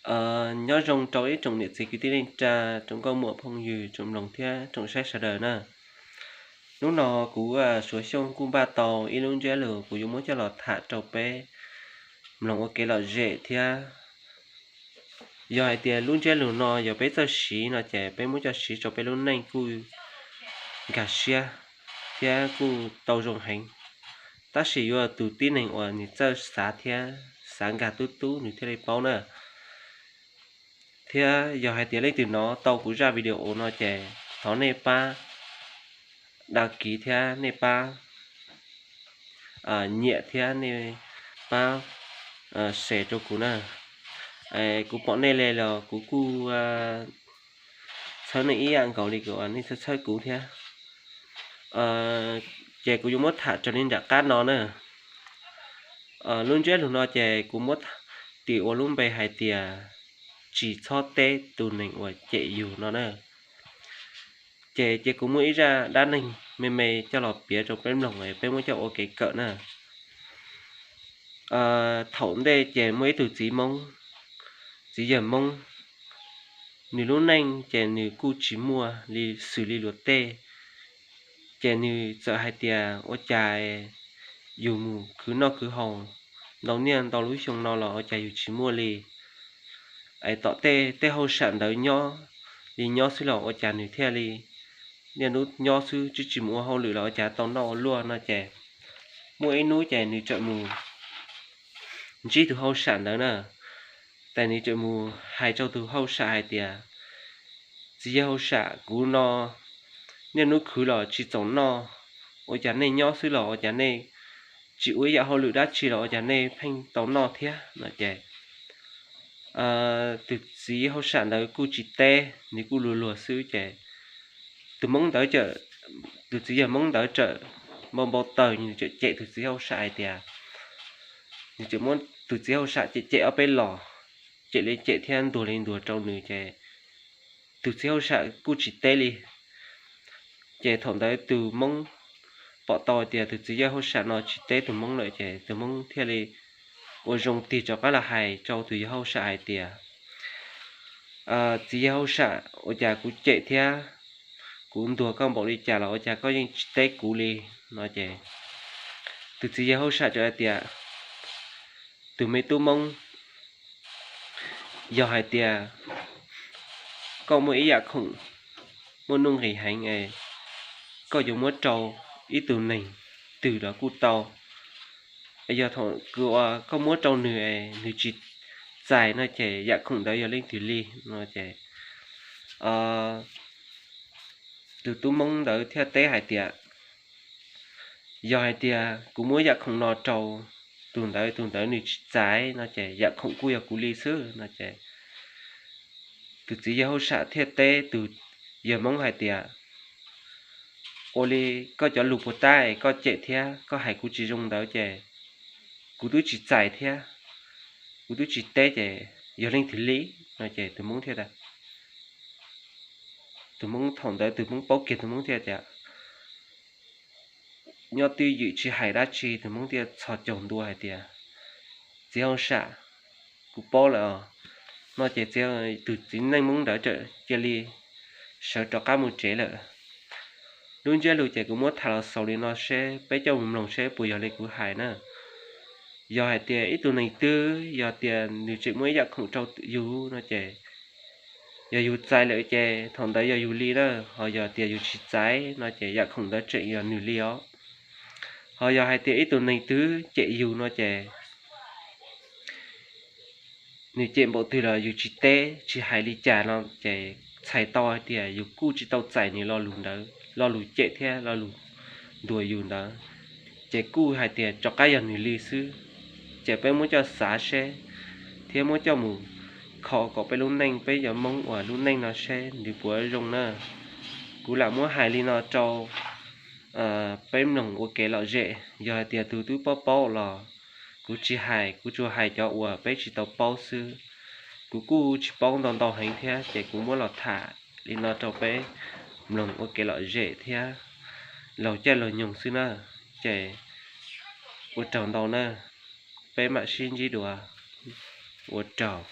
Nyob zoo rau ib tsoom niam txiv kwv tij neej tsa, tsoom nkauj muam phooj ywg, tsoom mloog thiab tsoom saib sawv daws na. Hnub no kuv Suav Xyooj kuj npaj tau ib lub ntsiab lus kuv yuav muab coj los tham rau peb mloog ua kev lom zem thiab. Yog hais tias lub ntsiab lus no yog peb txawj siv no ces peb muab coj siv rau peb lub neej kuj nkag siab thiab kuj tau zoo heev. Tab sis yuav tus tib neeg uas nws txawj xav thiab xav nkag tub tub nws thiaj li paub na. Thiab yog hais tias leej twg hnov tau kuv zaj video no ces thov nej pab đăng ký thiab nej pab nyiam thiab nej pab share rau kuv na. Kuv pom nej li los kuv kuj txhawb nej ib yam nkaus li kuv nej txhawb txhawb kuv thiab. Ces kuv yuav muab tham raws li nram qab no na. Lub ntsiab lus no ces kuv muab tis ua lub npe hais tias tsis txhob teb tus neeg uas cem yus no na. Ces cia kuv muab ib zaj dab neeg me me coj los piav rau peb mloog, peb muab coj ua kev kawm na. Thaum ntej ces muaj ib tug txiv Hmoob, txiv yawg Hmoob, nws lub neej ces nws kuj tsis muaj li xws li luag tej. Ces nws txawm hais tias ua cas yus mus khwv noj khwv haus ntau niaj ntau lub xyoo no los ua cas yus tsis muaj li. Es tom tej tej hauj sam ntawd nyob li nyob xwb los ua cas nws thiaj li niaj hnub nyob xwb tsis tsis mus ua hauj lwm los ua cas tau noj ua luaj no ces muaj ib hnub ces nws txawm mus ntsib tus hauj sam ntawd na. Ces nws txawm mus hais rau tus hauj sam hais tias, txiv yawg hauj sam, kuv no niaj hnub khwv los tsis txaus noj, ua cas nej nyob xwb los ua cas nej tsis ua ib yam hauj lwm dab tsi los ua cas nej pheej tau noj thiab no ces tus txiv hauj sam ntawd kuj tsis teb, nws kuj luag luag xwb ces tus Hmoob ntawd, tus txiv yawg Hmoob ntawd txawm npau npau taws, nws txawm cem tus txiv hauj sam hais tias, nws txawm muab tus txiv hauj sam cem cem ob peb los, cem li cem thiab ntuas li ntuas rau nws ces tus txiv hauj sam kuj tsis teb li. Ces thaum ntawd tus Hmoob pom tau tias tus txiv yawg hauj sam no tsis teb tus Hmoob lawm ces tus Hmoob thiaj li ua zoo tig rov qab los hais rau tus yawg hauj sam hais tias, txiv yawg hauj sam, ua cas kuv cem thiab kuv ntuas koj npaum li cas los ua cas koj yeej tsis teb kuv li no ces tus txiv yawg hauj sam txawm hais tias, tus me tub Hmoob, yog hais tias koj muaj ib yam khoom muaj nuj nqis heev es koj yuav muab rau ib tug neeg twg los kuj tau. Yog thaum kws uas koj muab rau nws es nws tsis txais no ces yam khoom ntawd yog leej twg li no ces tus tub Hmoob ntawd thiaj teb hais tias, yog hais tias kuv muab yam khoom no rau tus ntawd, tus ntawd nws tsis txais no ces yam khoom kuj yog kuv li xwb no ces tus txiv yawg hauj sam thiaj teb tus yawg Hmoob hais tias, ua li koj cov lus puas tab es koj cem thiab koj hais kuv tsis zoo ntawd ces kuv twb tsis txais thiab kuv twb tsis teb ces yog leej twg li no ces tus Hmoob thiaj, tus Hmoob thaum ntawd tus Hmoob paub kiag, tus Hmoob thiaj tias, nyob twj ywm tsis hais dab tsi, tus Hmoob thiaj txhos caug ntua hais tias, txiv hauj sam, kuv paub lawm os no ces tus txiv neej Hmoob ntawd txawm cia li sawv rov qab mus tsev lawm. Lub ntsiab lus ces kuv muab tham los xaus li no seb peb coj mus mloog seb puas yog li kuv hais na. Yog hais tias ib tug neeg twg yog tias nws tseem muaj ib yam khoom rau yus no ces yog yus txais lawm ces thaum ntawd yog yus li na, ho yog tias yus tsis txais no ces yam khoom ntawd tseem yog nws li os. Ho yog hais tias ib tug neeg twg cem yus no ces nws cem npaum twg los yus tsis teb tsis hais li cas no ces txhais tau hais tias yus kuj tsis tau txais nws lo lus ntawd, lo lus cem thiab lo lus ntuas yus ntawd, ces kuj hais tias rov qab yog nws li xwb. Ces peb muab coj xav seb thiab muab coj mus kho kom peb lub neej, peb cov Hmoob uas lub neej no seb nws puas zoo na. Kuv lam muab hais li no rau peb mloog ua kev lom zem. Yog hais tias tus twb paub paub los kuv tsis hais, kuv tsuas hais cov uas peb tsis tau paub xwb. Kuv kuj tsis paub ntau ntau heev thiab ces kuv muab los tham li no rau peb mloog ua kev lom zem thiab laug caij laug nyoog xwb na. Ces ua tsaug ntau na, peb mam sib ntsib dua, ua tsaug.